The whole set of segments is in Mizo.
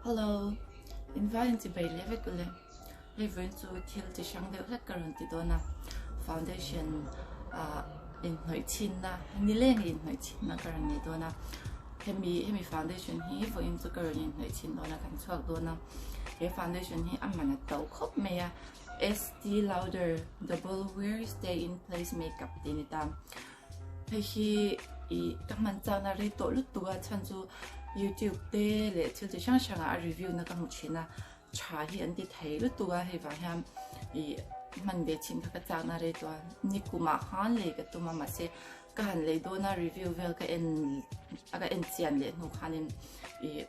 Hello, in vai in chi bei leh vek ule. Hei vawiin chu thil chi hrang deuh hlek ka rawn ti dawn a. Foundation ah inhnawih chhinna, nileng inhnawih chhinna ka rawn nei dawn a. Hemi hemi foundation hi vawiin chu ka rawn inhnawih chhin dawn a, kan chhuak dawn a. He foundation hi a man a to khawp mai a. Estee Lauder Double Wear Stay in Place Makeup tih a ni ta. Hei hi ih ka hman chakna rei tawh lutuk a chhan chu youtube te leh thil chi hrang hrang ah a review na ka hmu thin a tha hi an ti thei lutuk a hei vang hian ih hman ve chhin kha ka chakna rei tawh a nikum ah khan lei ka tum a mahse ka han lei dawn a review vel ka en a ka en chian leh hnu khanin ih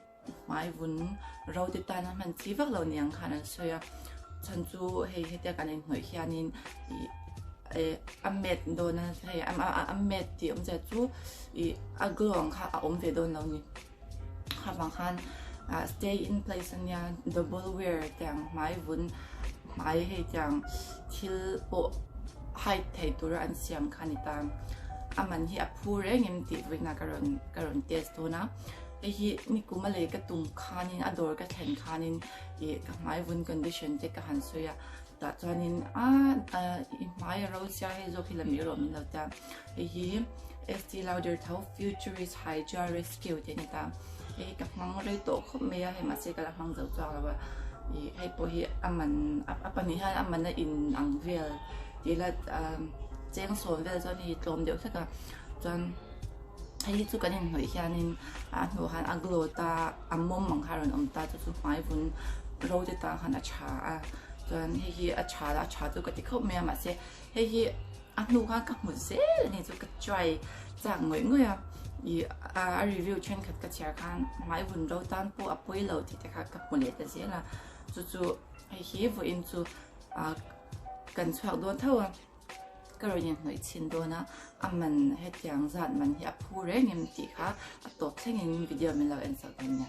Hmai vun ro te tana hman chi vak lo niang khan an sawi a, chhan chu hei hetia kan inhnawih hianin ih eh a met dawn a hei a met tih awmzia chu ih a glow ang kha a awm ve dawn lo ni. Kha vang khan ah stay in place ania double wear tiang hmai vun hmai hei tiang thil pawh hide thei tura an siam kha a ni ta. A man hi a phu reng em tih vawiinah ka rawn ka rawn test dawn a. Hei hi nikum a lei ka tum khanin a dawr ka thlen khanin ih ka hmai vun condition te ka han sawi a tah chuanin a i hmai a ro sia hei zawk hi la mi erawh min lo tia hei hi Estee Lauder tho Futurist Hydra Rescue te a ni ta hei hi ka hmang rei tawh khawp mai a hei mahse ka la hmang zo chuang lo a ih hei pawh hi a man a pahnih hian a man a in ang vel tih ila cheng sawn vel chuan hei hi tlawm deuh hlek a chuan. Hei hi chu kan inhnawih hianin a hnuah khan a glow ta a mawm ang kha a rawn awm ta chu chu hmai vun ro te tan khan a tha a chuan hei hi a tha a tha chu ka ti khawp mai a mahse hei hi a hnu khan ka hmu zel a ni chu ka try chak ngawih ngawih a ih a review thenkhat ka chhiar khan hmai vun ro tan pawh a pawi lo tih te kha ka hmu leh ta zel a chu chu hei hi vawiin chu ah kan chhuak dawn tho a. Ka rawn inhnawih chhin dawn a, a man hetiang zat man hi a phu reng em tih kha a tawp thlengin video min lo en sak dawn nia.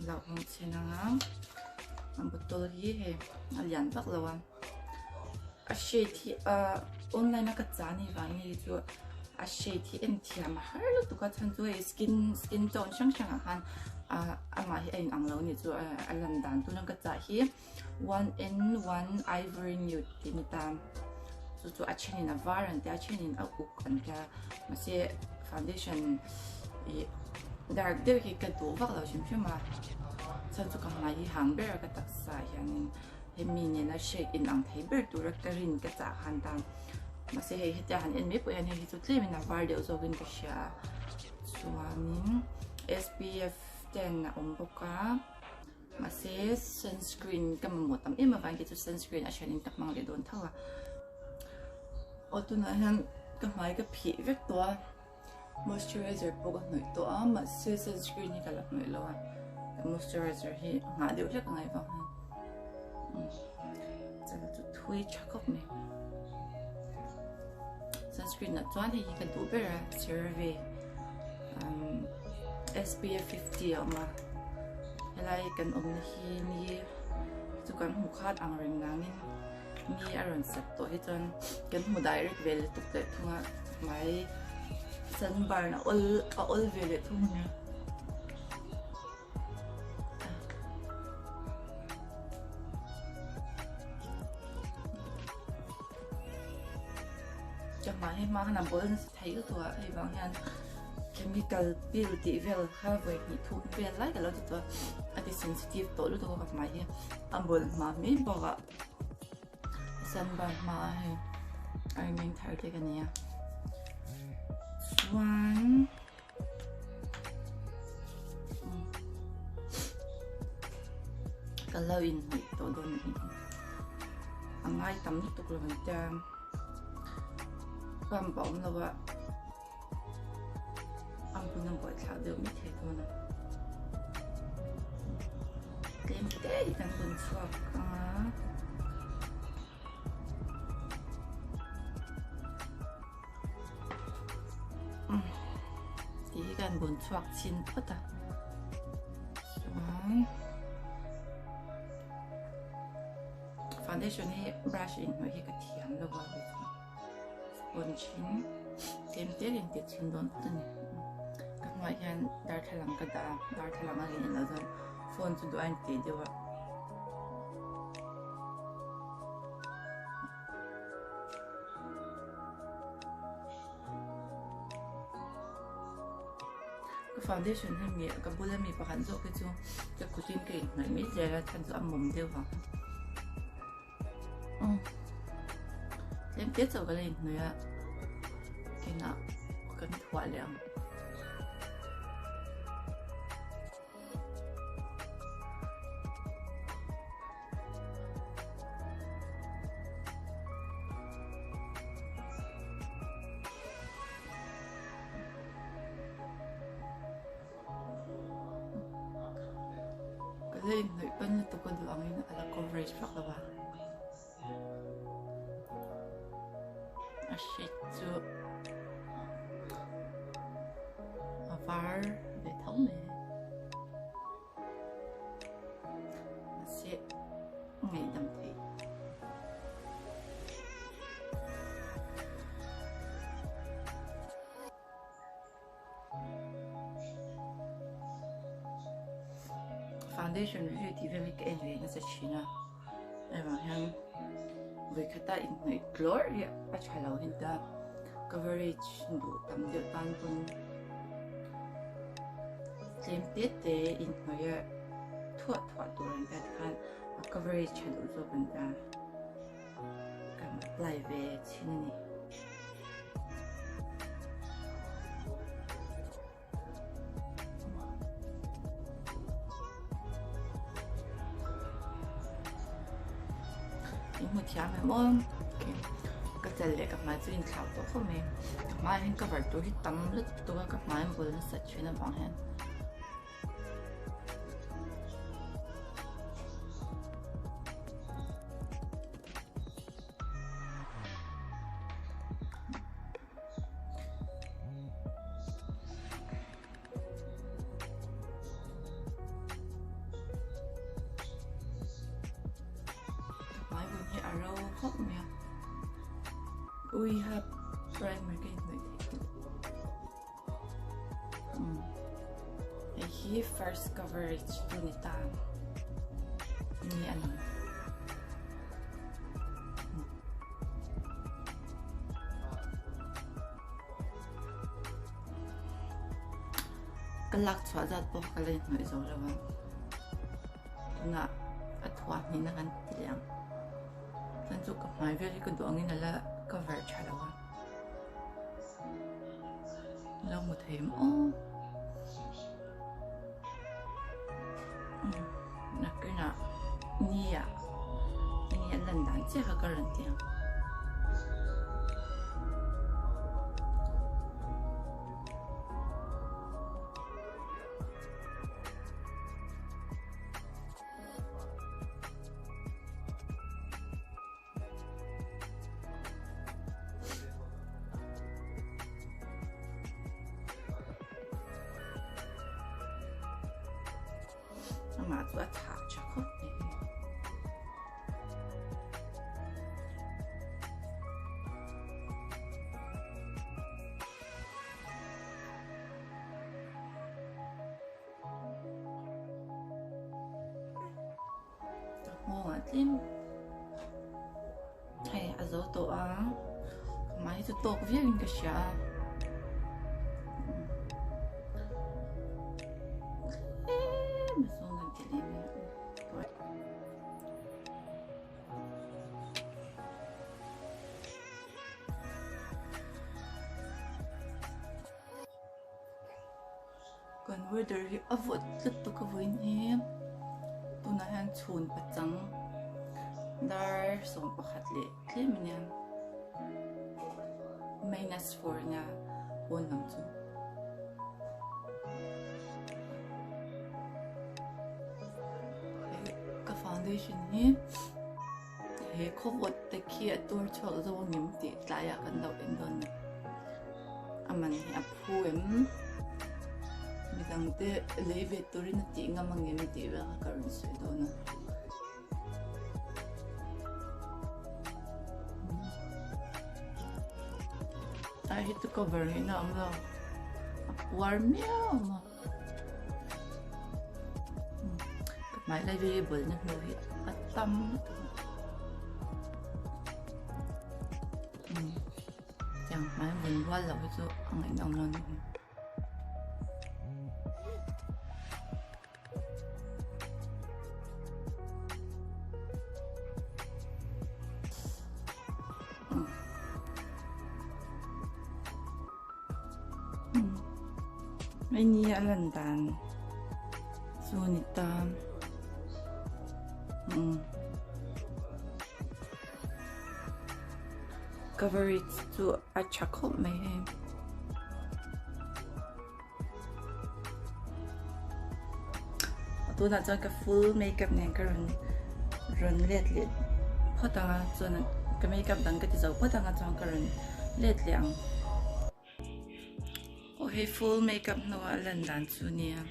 Lo hawng chhin ang a, a bottle hi hei a lian vak lo a, a shade hi online a ka cha ni vang nge chu a shade hi en thiam a har lutuk a chhan chu hei skin skin tone hrang hrang ah khan amah hi a inang lo a ni chu a lan dan tuna ka chah hi. 1N1 Ivory Nude tih ni ta. Chu chu a thenin a var an tia, a thenin a uk an tia. Mahse foundation ih dark deuh hi ka duh vak lo hrim hrim a. Chuan chu ka hmai hi hang ber a ka taksa ah hianin hemi nena shade in ang thei ber tura ka rin ka chah khan ta. Mahse hei hetia han en mai pawh hian hei hi chu tlemin a var deuh zawkin ka hria a. Chuanin SPF 10 a awm bawk a. Mahse sunscreen ka mamawh tam em avangin kei chu sunscreen a hrianin ka hmang leh dawn tho a. Aw tunah hian ka hmai ka phih vek tawh a, moisturizer pawh ka hnawih tawh a mahse sunscreen hi ka la hnawih lo a, ka moisturizer hi nghah deuh hlek a ngaih vang hian chal chu thui tha khawp mai. Sunscreen ah chuan hei hi ka duh ber a CeraVe SPF 50 a awm a helai kan awmna hi ni chu kan hmu khat ang reng nangin ni a rawn sat tawh hi chuan kan hmu direct ve lutuk leh thung a hmai sunburn a awl a awl ve leh thung a nia. Ka hmai hi hma khan a bawl nasa thei lutuk a hei vang hian chemical peel tih vel kha vawi hnih thum vel lai ka lo ti tawh a a ti sensitive tawh lutuk a ka hmai hi a bawl hma mai bawk a sunburn hma a hei a inmeng thar te ka nei a chuan. Ka lo inhnawih tawh dawn a ni. A ngai tam lutuk lo ang tia pump a awm lo a, a hmun a buaithlak deuh mai thei dawn a. Tlem te hi kan rawn chhuak ang a. Tih hi kan bun chhuak chhin phawt a chuan foundation hi brush in hnawih hi ka thiam lo a sponge in tlem tel in ti chhin dawn phawt a ni ka hmai. room ah hian darthlalang ka dah a darthlalang a in loh chuan phone chu duh a intih deuh a. Ka foundation hi mi ka bula mi pakhat zawk hi chu ka kutin ka inhnawih mai zel a chhan chu a mawm deuh vang. Tlem te chauh ka la inhnawih a kinah kan thuah leh ang. Ka la inhnawih pan lutuk a duh angin a la coverage vak lo va. A shade chu a var ve tho mai. Mahse ngaihdam theih. Foundation review tih vel hi ka en ve nasa thin a hei vang hian vawikhata inhnawih tlawr hi a tha lo hi ta coverage duh tam deuh tan pawn tlem te te inhnawih a thuah thuah tur an tia tikhan a coverage tha duh zawk an tia. Kan apply ve chhin a ni. In hmu thiam em aw? Okay. Ka chal leh ka hmai chu inthlau tawh khawp mai. Ka hmai hian cover tur hi tam lutuk a, ka hmai an bul nasa thin avang hian. Hmai vun hi a ro khawp mai a ui ha primer ka inhnawih theih Hei hi first coverage tu ni ta ni a lang. Ka lak chhuah zat pawh ka la inhnawih zo lo a. Tunah a thuah hnin a kan ti leh ang. Chuan chu ka hmai vel hi ka duh angin a la cover tha lo a. Lo hmu thei em aw. Nakinah ni ah ni a lan dan chiah kha ka rawn ti ang. Amah chu a thah tha khawp mai. Ka nghawngah tlem hei a zo tawh a ka hmai hi chu tawk viau in ka hria a tlem a zawng kan ti leh mai a. Kan weather hi a vawt tlat tawk a vawiin hi tunah hian chhun pachang dar 11 leh tlem a nia minus 4 a nia pawn lam chu. Ka foundation hi he khawvawt te khi a tur chhuak zo ang em tih tlaiah kan lo en dawn a ni. A man hi a phu em? Midang te lei ve turin a tih ngam ang em tih vel kha ka rawn sawi dawn a. Ai hi chu cover ngaihna a awm lo. A puar miau a maw. Ka hmai lai variable na hmuh hi a tam lutuk a. Tiang hmai vun rual loh hi chu a ngaihnawm lo a ni. Hei ni a lan dan chu a ni ta coverage chu a tha khawp mai hei. Tunah chuan ka full makeup nen ka rawn rawn let leh phawt ang a chuan ka makeup dang ka ti zo phawt ang a chuan ka rawn let leh ang. Aw hei full makeup hnuah a lan dan chu nia.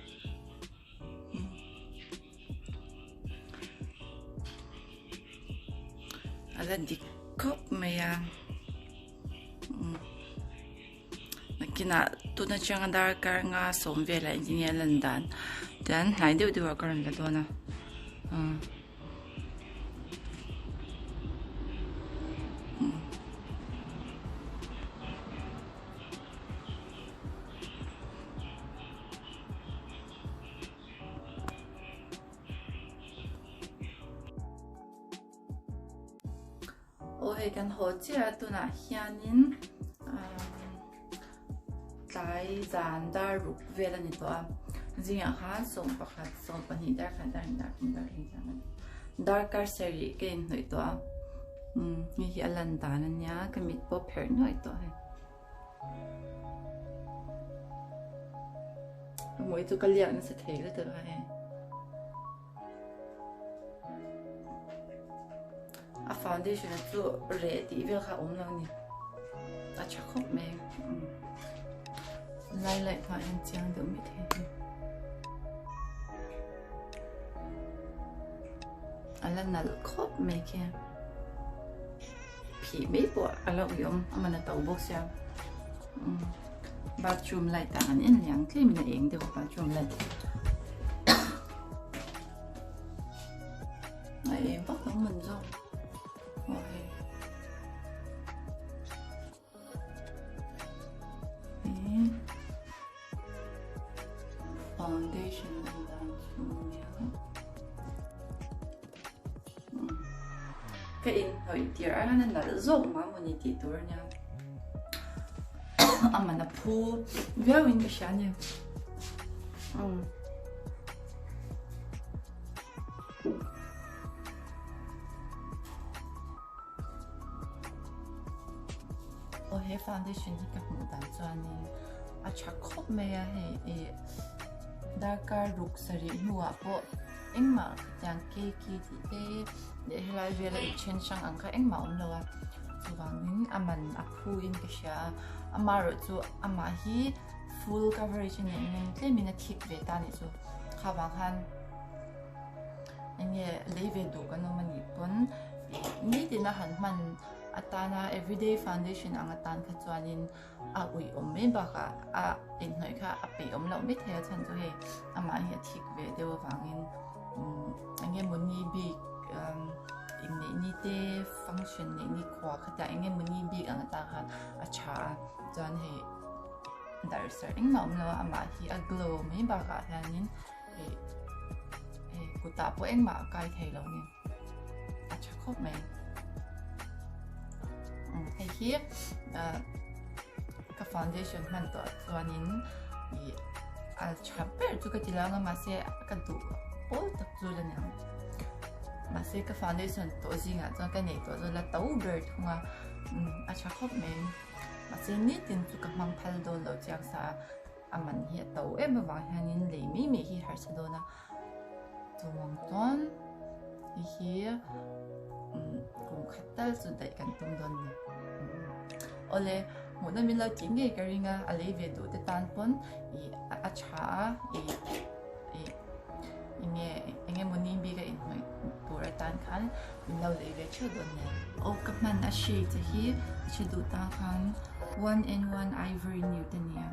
A la dik khawp mai a. Nakinah tun atanga darkar nga sawm velah engtin nge a lan dan tian hnai deuh deuh ah ka rawn la dawn a Aw hei kan haw chiah a tunah hianin tlai zan dar ruk vel a ni tawh a zingah khan 11 12 dar khat dar hnih dar thum dar hnih dar darkar sarih ka inhnawih tawh a hei hi a lan dan a nia ka mit pawh pherh nuaih tawh hei. Ka hmuh hi chu ka liak nasa thei lutuk a hei. A foundation chu reh tih vel kha a awm lo a ni. A tha khawp mai. Lai light hmah hian chiang deuh mai thei a ni. A la nalh khawp mai khi. Phih mai pawh a la uiawm a man a to bawk sia. Bathroom light ah an en liang tlem in a eng deuh a bathroom light. A eng vak lo man zawk. Aw hei. Foundation an dan chu nia. Ka inhnawih tir a hian a nalh zawk mah maw ni tih tur ania. A man a phu viau in ka hria a ni. Aw he foundation hi ka hmuh dan chuanin a tha khawp mai a hei ih darkar ruk sarih hnuah pawh engmah khatiang cake tih te leh helai vela in then hrang ang kha engmah a awm lo a chuvangin a man a phu in ka hria a amaherawh chu amah hi full coverage a nih angin tlemin a thik ve ta a nih chu kha vang khan enge lei ve duh kan awm a nih pawn ih nitin a han hman atana everyday foundation ang atan kha chuanin a uih awm mai bakah a inhnawih kha a peih awm loh mai thei a chhan chu hei amah hi a thik ve deuh avangin umm enge mawni bik umm inneih ni te function neih ni khua khatah enge mawni bik ang atan khan a tha a chuan hei darh sarh engmah awm lo a amah hi a glow mai bakah hianin hei hei kutah pawh engmah a kai thei lo a ni a tha khawp mai hei hi ah ka foundation hman tawh chuanin ih a tha ber chu ka ti lo ang a mahse ka duh pawl tak chu la ni ang mahse ka foundation tawh zingah chuan ka neih tawh chu la to ber thung a a tha khawp mai mahse nitin chu ka hmang phal dawn lo chiang sa a. A man hi a to em avang hianin lei mai mai hi harsa dawn a, chuang chuan hei hi kum khat tal chu daih kan tum dawn a ni. Awle, hmuhna min lo tih ngei ka ring a, a lei ve duh te tan pawn ih a tha a, ih ih enge enge maw ni bik a inhnawih tur atan khan min lo lei ve theuh dawn nia. Aw ka hman a shade hi a hre duh tan khan. 1N1 Ivory Nude a nia.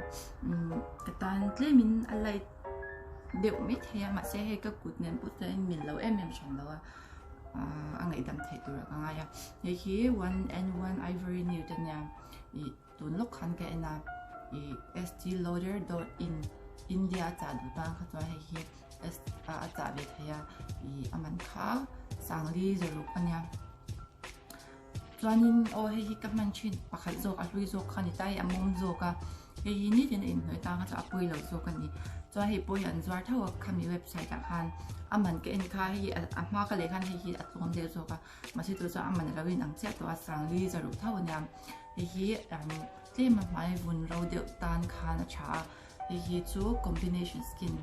Umm ka tan tlemin a light deuh mai thei a mahse hei ka kut nen pawh chuan in mil lo em em hran lo a a ngaihdam theih tur ah ka ngai a. Hei hi 1N1 Ivory Nude a nia ih tun lawk khan ka en a ih stloader dot in India a chah duh tan kha chuan hei hi a chah ve thei a ih a man kha sangli zaruk a nia. Chuanin aw hei hi ka hman thin pakhat zawk a hlui zawk kha a ni ta hei a mawm zawk a hei hi nitin a inhnawih tang a chuan a pawi lo zawk a ni chuan hei pawh hi an zuar tho a khami website ah khan a man ka en kha hei hi a hma ka leh khan hei hi a tlawm deuh zawk a mahse tûr chuan a man alo inang chiah tawh a sangli zaruk tho a nia hei hi tlem a hmai vun ro deuh tan khan a tha a. Hei hi chu combination skin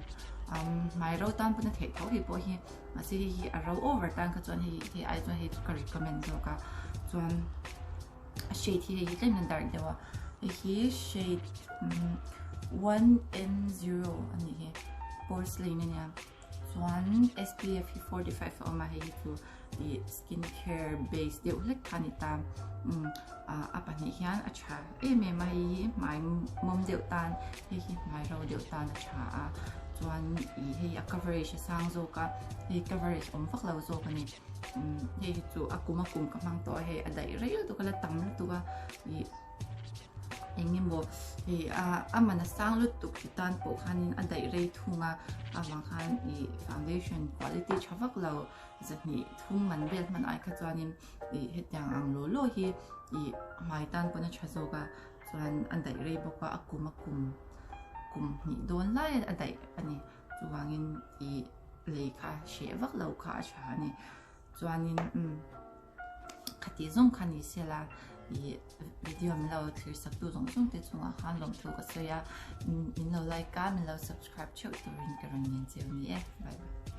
hmai ro tan pawn a theih tho hei pawh hi mahse hei hi a ro over tan kha chuan hei hei ai chuan hei chu ka recommend zawk a chuan a shade hi hei hi tlem in a dark deuh a hei hi shade 1N0 a nih hi porcelain a nia. Chuan SPF hi 45 a awm a, hei hi chu ih skin care base deuh hlek kha a ni ta. Umm a pahnih hian a tha em em a, hei hi hmai mawm deuh tan hei hi hmai ro deuh tan a tha a. Chuan ih hei a coverage a sang zawk a, hei coverage awm vak lo zawk a ni. Umm hei hi chu a kum a kum ka hmang tawh a, hei a daih rei lutuk a la tam lutuk a ih. Eng emaw hei a man a sang lutuk ti tan pawh khanin a daih rei thung a avang khan ih foundation quality tha vak lo zahnih thum man vel hman ai kha chuanin ih hetiang ang law law hi ih hmai tan pawn a tha zawk a chuan a daih rei bawk a a kum a kum kum hnih dawn lai a daih a ni chuvangin ih lei kha hreh vak lo kha a tha a ni chuanin umm. Khati zawng kha ni sela ih video min lo thlir sak tu zawng zawng te chungah khan lawmthu ka sawi a, min lo like a, min lo subscribe theuh turin ka rawn ngen cheu ni e. Bye bye.